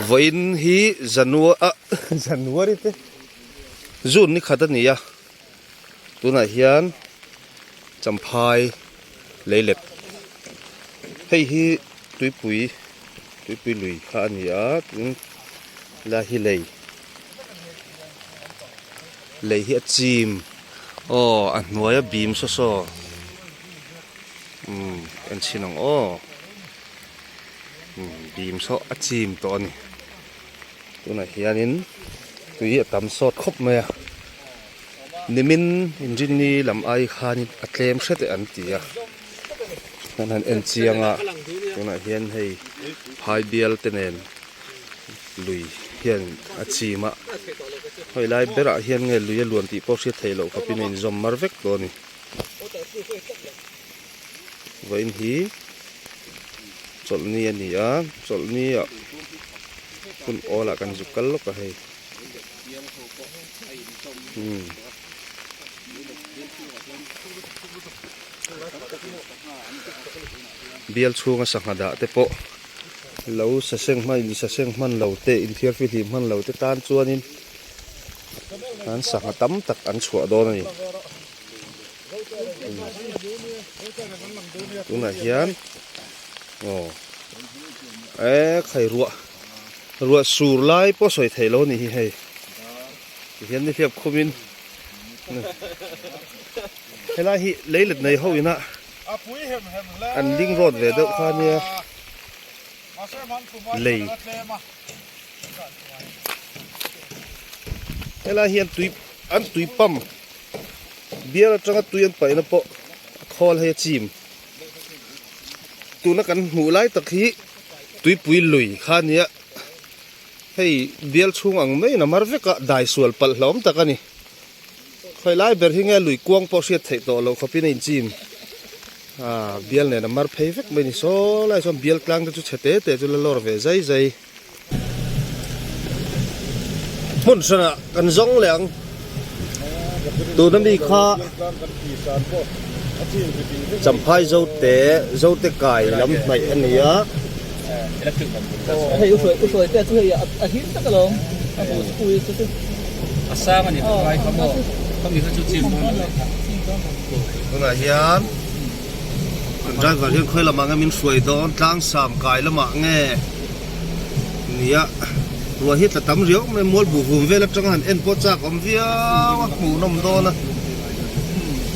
Vawiin hi January te June ni khat a ni a, tunah hian Champhai leilet hei hi tuipui tuipui lui kha a ni a tin helai hi lei lei hi a chim aw a hnuaia bim saw saw umm en chhin ang aw. Bim saw a chim tawh a ni tunah hianin tui a tam sawt khawp mai a nimin inrinni lam ai khanin a tlem hret e an ti a kan han en chiang a tunah hian hei phai bial te nen lui hian a chim a hei lai berah hian nge lui a luan tih pawh hriat theih loh khawpin a inzawm mar vek tawh a ni. Vawiin hi chawlhni a ni a, chawlhni ah hun awl ah kan zuk kal lawk a hei umm bial chhunga sangha dah te pawh lo saseng hman in saseng hman lo te inthiar fihlim hman lo te tan chuanin an sangha tam tak an chhuah dawn a ni. Tunah hian aw e khai ruah ruah sur lai pawh sawi theih lo a nih hi hei tihian nihliap khumin helai hi leilet nei ho ina an ling rawt ve deuh kha ania lei helai hian tui an tui pump. Bial atanga tui an paihna pawh a khawl hei a chim. Tuna kan hmuh lai tak hi tuipui lui kha a nia. Hei bial chhung ang maiin a mar vek a, dai sual palh hlauhawm tak a ni. Khawi lai ber hi nge lui kuang pawh hriat theih tawh loh khawpin a inchim. Aa bial nen a mar phei vek mai a ni. Saw lai chuan bial tlang te chu chhe te te chu la lawr ve zai zai. Hmun hranah kan zawng leh ang. Tuna mi kha Champhai Zote Zote kai lam hnaih a ni a. Hei u hruai u hruai te chu hei a him tak alawm a hmu chu pui chu chu. A sang a ni ka ngai kha maw khami kha chu chim dawn lo. Tunah hian kan driver hian khawi lamah nge min hruai dawn tlang sam kai lamah nge nia ruah hi tla tam riau mai mual buh vum vel atanga han en pawh chak awm viau a hmuh nawm dawn a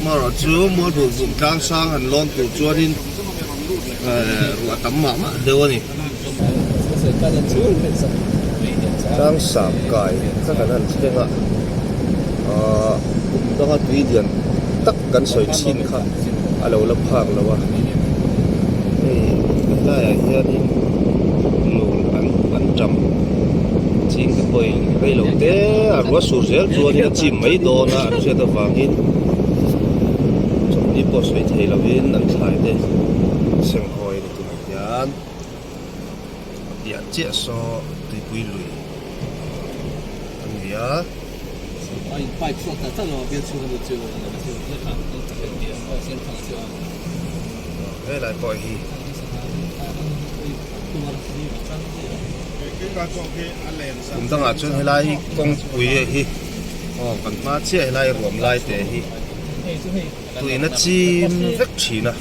amaherawh chu mual buh vum tlang sang han lawn tur chuanin ehh ruah tam mah mah deuh a ni. Tlang sam kai kha kan han thleng a ahh kum danga tui lian tak kan sawi chhin kha a lo la phak lo a hei helaiah hianin nul an an ṭam ching te pawhin rei lo te a ruah sur zel chuanin a chim mai dawn a an hriat avangin chawlhni pawh sawi thei lovin an thlai te senghawi a ni tunah hian. A piah chiah saw tuipui lui a ni a. Helai pawh hi kum dangah chuan helai kawngpui hi aw kan hma chiah helai ruam lai te hi tuiin a chim vek thin a.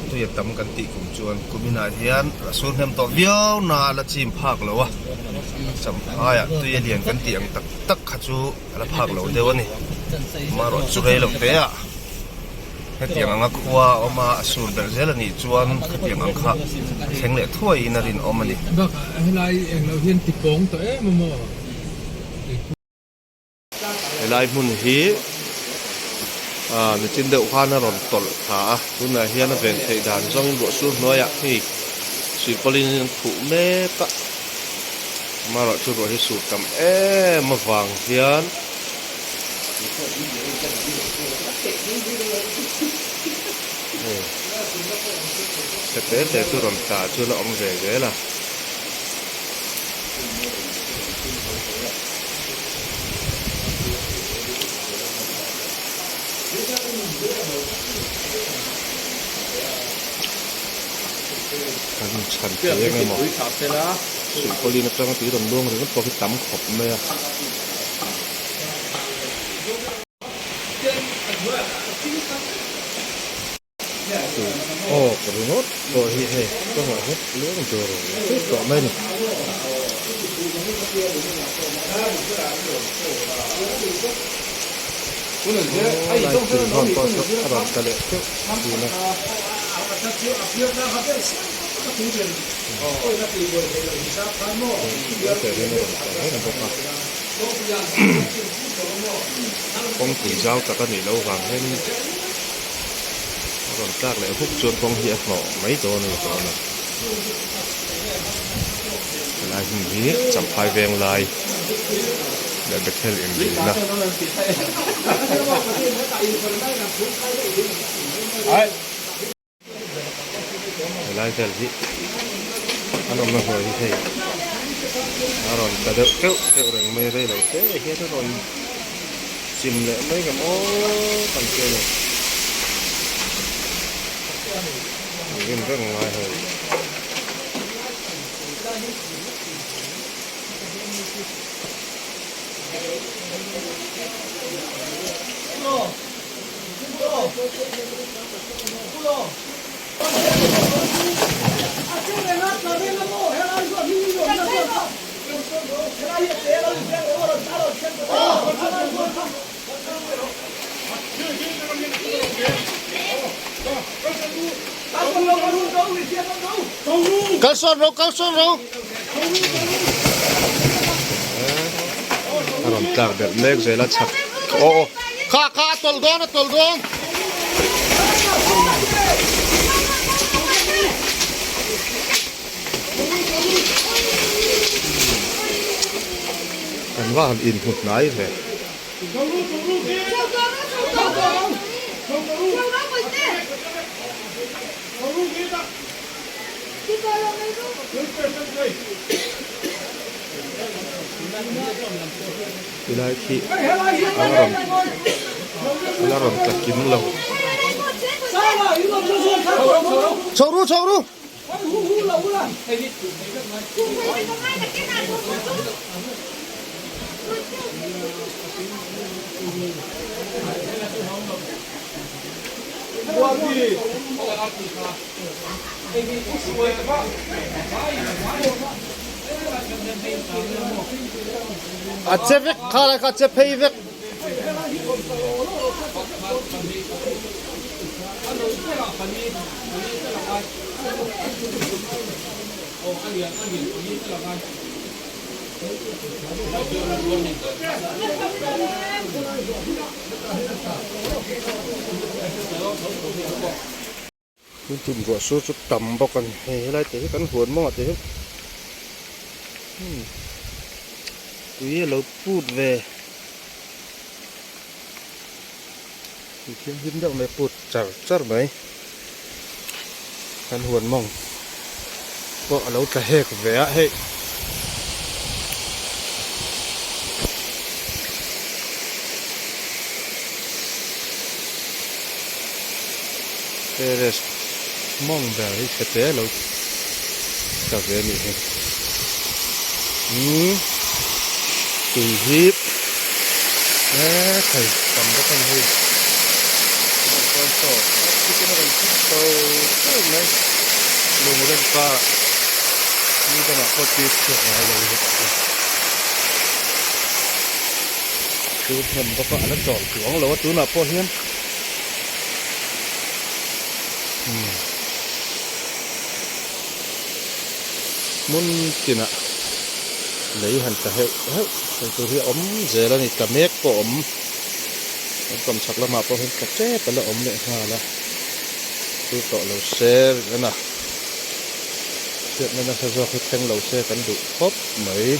Tui a tam kan tih kum chuan kuminah hian a sur hnem tawh viau na a la chim phak lo a, Champhaiah tui a lian kan tih ang tak tak kha chu a la phak lo deuh a ni. Amaherawh chu rei lo te ah hetiang anga khua a awm a, a sur belh zel a nih chuan khatiang ang kha a thleng leh thuai in a rinawm a ni. Bakah helai englo hian ti pawng tawh em amaw? Helai hmun hi ah nichin deuh khan a rawn tawlh thla a tunah hian a ven theih dan zawngin ruah sur hnuaiah hei silpaulin an khuh mek a amaherawh chu ruah hi sur tam em avang hian hei chhe te te chu rawn tla chuan a awm ve zel a. Kan inchhan thei eng emaw Suihpawlin atanga tui rawn luang ringawt pawh khi tam khawp mai a. Tui awk ringawt pawh hi hei kawngah hian luang dur dur tawh mai a ni. Lai thil hawn pawh saw a rawn tla leh teuh thin a. Kawngpui zau tak a nih loh vang hian a rawn tlak leh huk chuan kawng hi a hnawh mai dawn a ni dawn a. Helai hmun hi Champhai veng lai leh Bethel inrina Helai vel hi an awmna hnuai hi hei a rawn tla deuh teuh teuh reng mai rei lo te hian a rawn chim leh mai ngam aw kan ti a ni. An rin reng ngai hei. Kal sawn ro kal sawn ro a rawn tlak belh mek zel a chhak aw aw kha kha a tawlh dawn a tawlh dawn kan va han inhmu hnai ve. Tilai khi a rawn a la rawn tla kim lo. Chho ru chho ru. A che vek kha lai kha a che phei vek. Tun tum ruah sur chu tam bawk a ni hei helai te hi kan huan mawngah te hian tui a lo put ve tui thianghlim deuh mai put char char mai kan huan mawng pawh a lo tla hek ve a hei. Terrace mawng ber hi chhe te lo tla ve a nih hi umm tui hi eee thei tam bawk a ni hei saw chicken a rawn chhuk chho chho mai lungrem karah ni dangah pawh tui chhuak ngai lo hetah hian chu hnem bawk a a la chawl chuang lo a tunah pawh hian. Hmun tinah lei han tla heuh heuh sawi tur hi a awm zel a ni tla mek pawh a awm kan kawm chhak lamah pawh hian tla tep a la awm leh nghal a chu tawh lo se rihna hriatna nasa zawk hi thleng lo se kan duh khawp mai.